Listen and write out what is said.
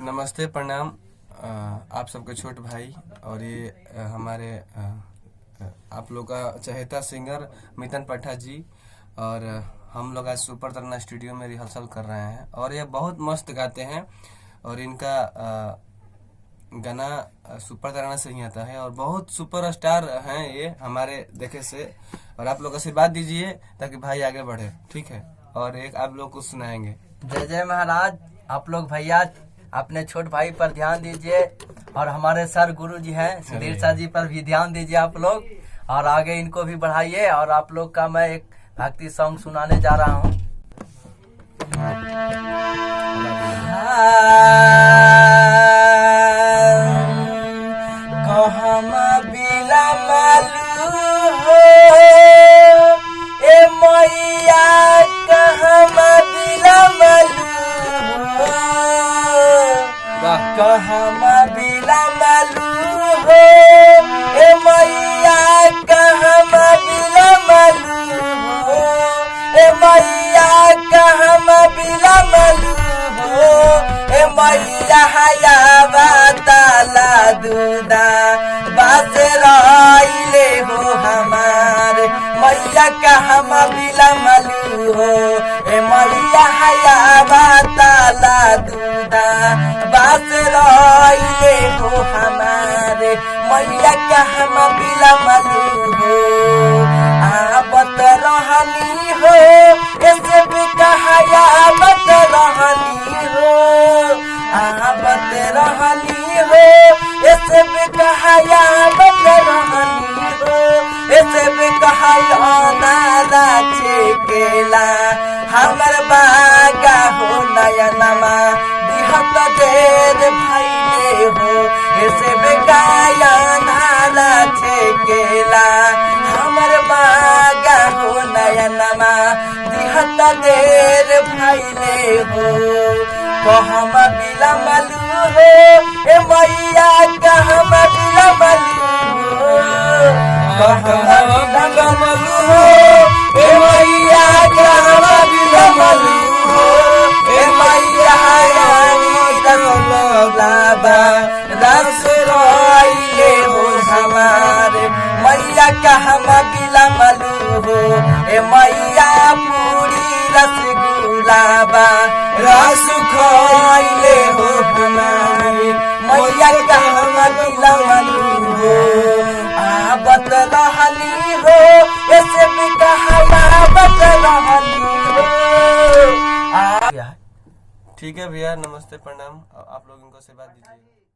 नमस्ते, प्रणाम। आप सबके छोट भाई और ये हमारे आप लोग का चहेता सिंगर मितन पठा जी और हम लोग आज सुपर तराना स्टूडियो में रिहर्सल कर रहे हैं और ये बहुत मस्त गाते हैं और इनका गाना सुपर तराना से ही आता है और बहुत सुपर स्टार हैं ये हमारे देखे से। और आप लोग आशीर्वाद दीजिए ताकि भाई आगे बढ़े, ठीक है। और एक आप लोग को सुनाएंगे। जय जय महाराज। आप लोग भैया अपने छोट भाई पर ध्यान दीजिए और हमारे सर गुरु जी हैं सुधीर शाह जी पर भी ध्यान दीजिए आप लोग, और आगे इनको भी बढ़ाइए। और आप लोग का मैं एक भक्ति सॉन्ग सुनाने जा रहा हूँ। कहमा बिला मालू हो ए मैया, कहमा बिला मालू हो, वाह। कहमा बिला मालू हो ए मैया, कहमा बिला मालू हो ए मैया, कहमा बिला मालू हो ए मैया, हया बाताला दूदा बास रहिले हो हमार मैया, कहमा बिला मालू हो ए मैया, हया बाताला दूदा बास रहिले हो हमार मैया, कहमा बिला मालू हो। आवत रहली हो ऐसे भी कहाया आवत रहली हो, आवत रहली हो ऐसे भी कहाया आवत रहली हो, ऐसे भी कहाया नाला छेकेला हमर बागा हो नयनमा दिहत देर भैले हो, ऐसे भी कहाया नाला छेकेला हमर बागा हो नयनमा दिहत देर भैले हो। कहमा बिला मलू हो ए मैया, कहमा बिला मलू हो, कहमा बिला मलू हो ए मैया, कहमा बिला मलू हो ए मैया, रानी रसगुल्ला रस रोइले हो हमारे मैया, कहमा बिला मलू हो ए मैया, पूरी रसगुल्ला रस खोइले हो हमारे मैया, कहमा बिला मलू हो। आवत रहली हो ऐसे भी कहा आवत रहली हो। ठीक है भैया, नमस्ते, प्रणाम। आप लोग इनको आशीर्वाद दीजिए।